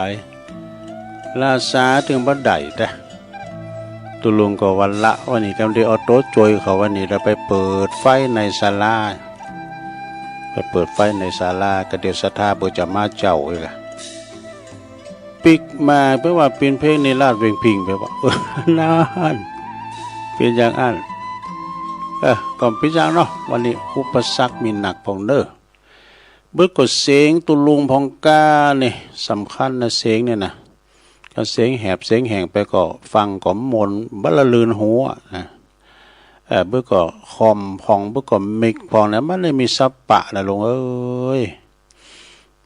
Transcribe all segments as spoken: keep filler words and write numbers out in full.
าย ราชาตึงบ่ได้ตะ ตุ๊ลุงก็ว่าละ วันนี้กำเดียวเอาตั๋วจ่วยเขา วันนี้เฮาไปเปิดไฟในศาลา ไปเปิดไฟในศาลา ก็เดี๋ยวศรัทธาเปิ้นจะมาเจ้าอีกละ ปิ๊กมาเปิ้นว่าเป๋นเพลงในราชเวงพิงค์ เปิ้นว่า เออ นั่น เป๋นอย่างอั้น เออ ก็เป๋นอย่างเนาะ วันนี้อุปสรรคมีหนักพ่องเน่อ เปิ้นก็เสงตุ๊ลุงพ่องก้านี่ สำคัญนะ เสงเนี่ยนะ ก็เสงแหบเสงแห้งไปก็ฟังก็ม่วน บ่ละลื่นหูอะนะ เออ เปิ้นก็คอมพ่อง เปิ้นก็มิกพ่องเนี่ย มันได้มีสะปะนะลุงเอ้ย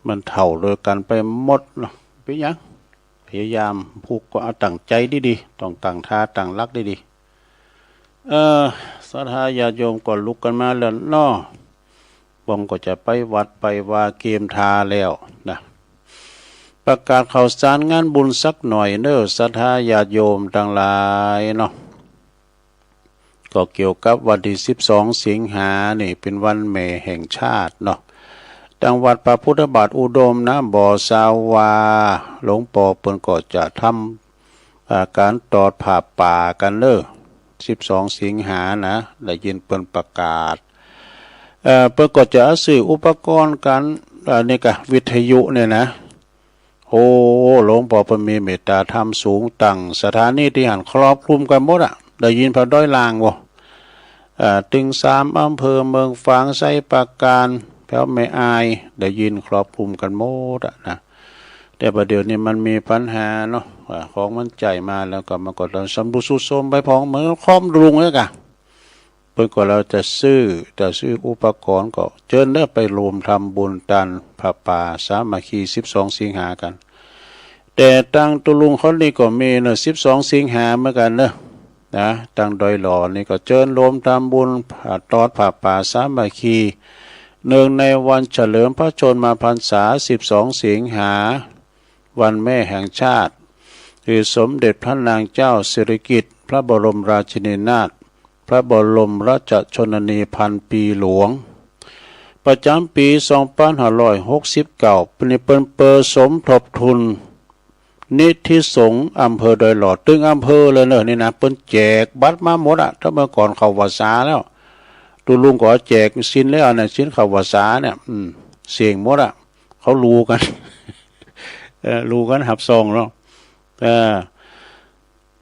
มันเฒ่าโดยกั๋นไปหมดเนาะ เป๋นหยัง พยายาม ผู้ก็เอาตั้งใจ๋ดีๆ ต้องตั้งท่าตั้งหลักดีๆ เออ ศรัทธาญาติโยมก็ลุกกั๋นมาแล้วเนาะ บ่งก็จะไปวัดไปวาเกียมทาแล้วนะ ประกาศข่าวสารงานบุญสักหน่อยเน่อ ศรัทธาญาติโยมตังหลายเนาะ ก็เกี่ยวกับวันตี้สิบสองสิงหานี่เป๋นวันแม่แห่งชาติเนาะ ตังวัดพระพุทธบาทอุดมนะ บ่อสาวา หลวงป้อเปิ้นก็จะทำ อ่า ก๋านตอดผ้าป่ากั๋นเน่อ สิบสองสิงหานะ ได้ยินเปิ้นประกาศ เอ่อ เปิ้นก็จะซื้ออุปกรณ์ก๋าน อ่า นี่กะวิทยุเนี่ยนะ โอ้ หลวงป้อเปิ้นมีเมตตาธรรมสูง ตั้งสถานีตี้หั้นครอบคลุมกั๋นหมดอะ ได้ยินแผวดอยล่างบ่ อ่า ตึงสามอำเภอ เมืองฝาง ไชยปราการ แผวแม่อาย ได้ยินครอบคลุมกั๋นหมดอะนะ แต่ประเดี๋ยวนี้มันมีปัญหาเนาะ อ่า ของมันใจ๋มาแล้วก็มันก็ต้องสำรุดทรุดโทรมไปพ่อง เหมือนคอมตุ๊ลุงเนี่ยกะ เปิ้นก็เลยจะซื้อ จะซื้ออุปกรณ์ก็เจิญเน่อ ไปรวมทำบุญตานผ้าป่าสามัคคีสิบสองสิงหากั๋น แต่ตังตุ๊ลุงเขานี่ก็มีเน่อ สิบสองสิงหาเหมือนกั๋นเน่อ นะ ตังดอยหล่อนี่ก็เจิญรวมทำบุญ อ่า ตอดผ้าป่าสามัคคี เนื่องในวันเฉลิมพระชนมพรรษาสิบสองสิงหา วันแม่แห่งชาติ คือสมเด็จพระนางเจ้าสิริกิติ์ พระบรมราชินีนาถ พระบรมราชชนนีพันปีหลวง ประจ๋ำปี๋สองปันห้าร้อยหกสิบเก้า เปิ้น เปิ้นเปิดสมทบทุน นิธิสงฆ์อำเภอดอยหล่อ ตึงอำเภอเลยเน่อ นี่นะ เปิ้นแจกบัตรมาหมดอะ ถ้าเมื่อก่อนเข้าพรรษาแล้ว ตุ๊ลุงก็แจกศีลแล้วนะ ศีลเข้าพรรษาเนี่ย อืม เสี้ยงหมดอะ เขาฮู้กั๋น เออ ฮู้กั๋นฮับซองเนาะ เออ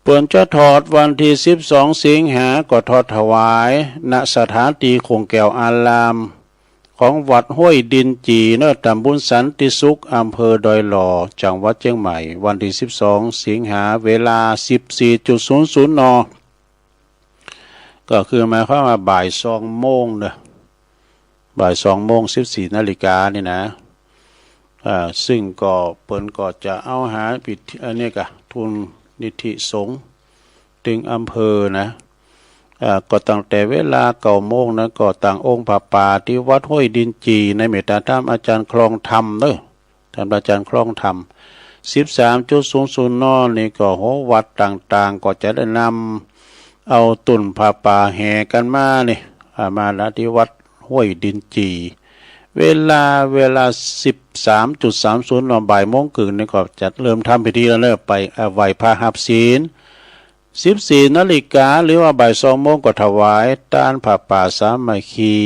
เปิ้นจะตอดวันตี้สิบสองสิงหา ก็ตอดถวาย ณ สถานตี้โข่งแก้วอาราม ของวัดห้วยดินจี่เน่อ ตำบลสันติสุข อำเภอดอยหล่อ จังหวัดเจียงใหม่ วันตี้สิบสองสิงหา เวลาสิบสี่จุดศูนย์ศูนย์ น. ก็คือหมายความว่าบ่ายสองโมงเน่อ บ่ายสองโมง สิบสี่นาฬิกานี่นะ อ่า ซึ่งก็เปิ้นก็จะเอาหาพิธี อันนี้กะ ทุนนิธิสงฆ์ตึงอำเภอนะ อ่า ก็ตั้งแต่เวลาเก้าโมงนั้นก็ตั้งองค์ผ้าป่าตี้วัดห้วยดินจี่ ในเมตตาธรรมอาจ๋ารย์ครองธรรมเน่อ ท่านอาจ๋ารย์ครองธรรม สิบสามจุดศูนย์ศูนย์ น. นี่ก็หัววัดต่างๆ ก็จะได้นำเอาตุ๊นผ้าป่าแห่กั๋นมานี่ อ่า มาละตี้วัดห้วยดินจี่ เวลา เวลาสิบสามจุดสามศูนย์ น. บ่ายโมงครึ่งนี่ก็จะเริ่มทำพิธีแล้วเน่อ ไป อ่า ไหว้พระฮับศีล สิบสี่นาฬิกา หรือว่าบ่ายสองโมงก็ถวายตานผ้าป่าสามัคคี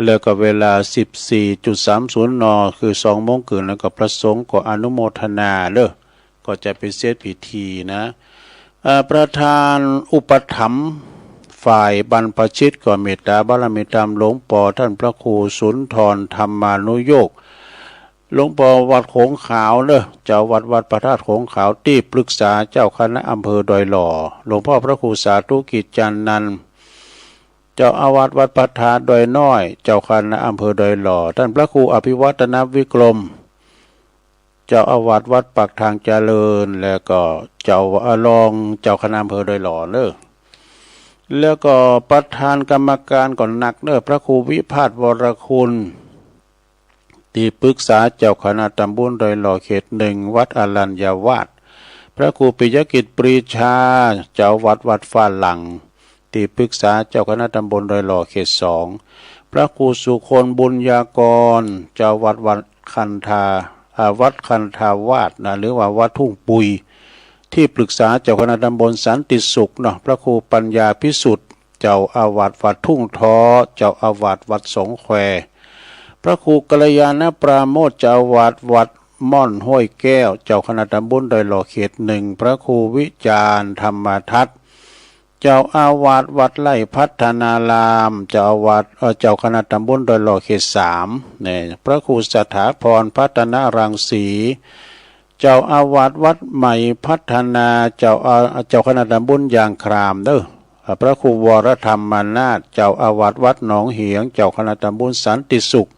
แล้วก็เวลาสิบสี่จุดสามศูนย์ น. คือสองโมงครึ่ง แล้วก็พระสงฆ์ก็อนุโมทนาเน่อ ก็จะเป๋นเสร็จพิธีนะ อ่า ประธานอุปถัมภ์ฝ่ายบรรพชิตก็เมตตาบารมีธรรมหลวงป้อท่านพระครูสุนทรธรรมานุโยค หลวงป้อวัดโขงขาวเน่อ เจ้าวัดวัดพระธาตุโขงขาว ตี้ปรึกษาเจ้าคณะอำเภอดอยหล่อ หลวงป้อพระครูสาธุกิจจานันท์ เจ้าอาวาสวัดพระธาตุดอยน้อย เจ้าคณะอำเภอดอยหล่อ ท่านพระครูอภิวัฒนวิกรม เจ้าอาวาสวัดปากทางเจริญ แล้วก็เจ้า เอ่อ รองเจ้าคณะอำเภอดอยหล่อเน่อ แล้วก็ประธานกรรมการก็หนักเน่อ พระครูวิพาสวรคุณ ตี้ปรึกษาเจ้าคณะตำบลดอยหล่อเขตหนึ่ง วัดอรัญญาวาส พระครูปิยกิจปรีชา เจ้าวัดวัดฟ้าหลัง ตี้ปรึกษาเจ้าคณะตำบลดอยหล่อเขตสอง พระครูสุคนบุญญากร เจ้าวัดวัดคันธา อ่า วัดคันธาวาสนะ หรือว่าวัดทุ่งปุย ตี้ปรึกษาเจ้าคณะตำบลสันติสุขเนาะ พระครูปัญญาภิสุทธิ์ เจ้าอาวาสวัดทุ่งทอ เจ้าอาวาสวัดสองแคว พระครูกัลยาณปราโมทย์ เจ้าอาวาสวัดม่อนห้วยแก้ว เจ้าคณะตำบลดอยหล่อเขตหนึ่ง พระครูวิจารธรรมทัศน์ เจ้าอาวาสวัดไร่พัฒนาราม เจ้าอาวาส เอ่อ เจ้าคณะตำบลดอยหล่อเขตสาม เนี่ย พระครูสถาพรพัฒนรังสี เจ้าอาวาสวัดใหม่พัฒนา เจ้าอา เจ้าคณะตำบลยางครามเด้อ อ่า พระครูวรธรรมนาถ เจ้าอาวาสวัดหนองเหียง เจ้าคณะตำบลสันติสุข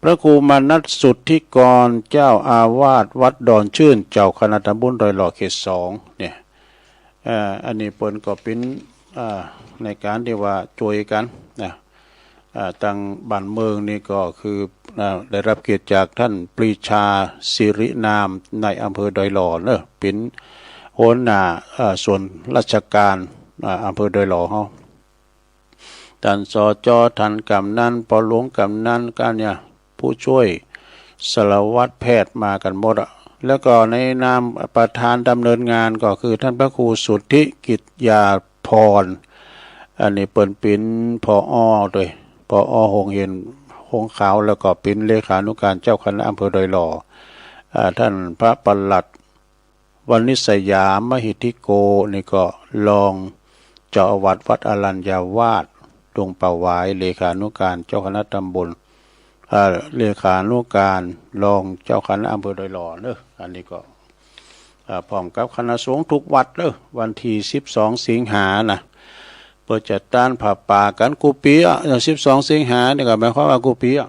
พระครูมนัสสุทธิกร เจ้าอาวาสวัดดอนชื่น เจ้าคณะตำบลดอยหล่อเขตสอง เนี่ย อ่า อันนี้เปิ้นก็เป๋น อ่า ในก๋านตี้ว่าจ้วยกั๋นนะ อ่า ตางบ้านเมืองนี่ก็คือ อ่า ได้ฮับเกียรติจากต้านปรีชา สิรินาม นายอำเภอดอยหล่อเนาะ เป๋นหัวหน้า อ่า ส่วนราชก๋าน อ่า อำเภอดอยหล่อเฮา ต้าน สจ. ต้านก๋ำนัน ปอหลวงก๋ำนัน ก้าเนี่ย ผู้จ้วยสารวัตรแพทย์มากั๋นหมดอะ แล้วก็ในนามประธานดำเนินงานก็คือต้านพระครูสุทธิกิจยาภรณ์ อันนี้เปิ้นเป๋น ผอ. ตวย ผอ. โฮงเฮียนฮงขาว แล้วก็เป๋นเลขานุการเจ้าคณะอำเภอดอยหล่อ อ่า ต้านพระปลัด วณิชยามหิทธิโก นี่ก็รองเจ้าอาวาสวัดอรัญญาวาส ดงป่าหวาย เลขานุการเจ้าคณะตำบล เอ่อ เลขานุการรองเจ้าคณะอำเภอดอยหล่อเนาะ อันนี้ก็ เอ่อ พร้อมกับคณะสงฆ์ทุกวัดเนาะ วันตี้สิบสองสิงหานะ เปิ้นจะต้านผ้าป่ากั๋นกู้ปี๋อะ เอ่อ สิบสองสิงหานี่ก็หมายความว่ากู้ปี๋อะ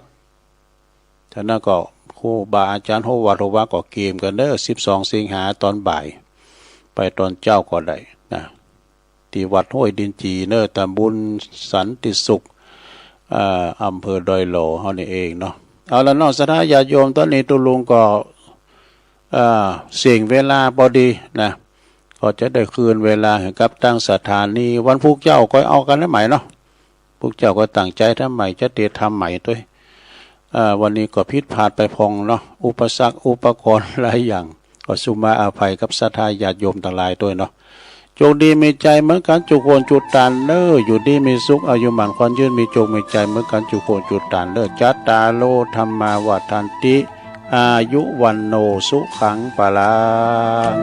ฉะนั้นก็ครูบาอาจ๋ารย์ฮู้วัดฮู้วาก็เกียมกั๋นเนาะ สิบสองสิงหาตอนบ่าย ไปตอนเจ๊าก็ได้นะ ตี้วัดห้วยดินจีเนาะ ตำบลสันติสุข อ่า อำเภอดอยหล่อเฮานี่เองเนาะ เอาละเนาะ ศรัทธาญาติโยม ต๋อนนี้ตุ๊ลุงก็ อ่า เสี้ยงเวลาปอดีนะ ก็จะได้คืนเวลาหื้อกับตางสถานี วันพูกเจ๊าก็เอากั๋นใหม่เนาะ พูกเจ๊าก็ตั้งใจ๋ทำใหม่ จะเตรียมทำใหม่ตวย อ่า วันนี้ก็ผิดพลาดไปพ่องเนาะ อุปสรรคอุปกรณ์หลายอย่าง ก็สุมาอภัยกับศรัทธาญาติโยมตังหลายตวยเนาะ โจคดีมีใจ๋เหมือนกั๋นจุคนจุตานเนาะ อยู่ดีมีสุข อายุหมั้นขวัญยืน มีโจคมีใจ๋เหมือนกั๋นจุคนจุตานเนาะ จัตตาโร ธัมมา วัฑฒันติ อายุ วัณโณ สุขัง พลัง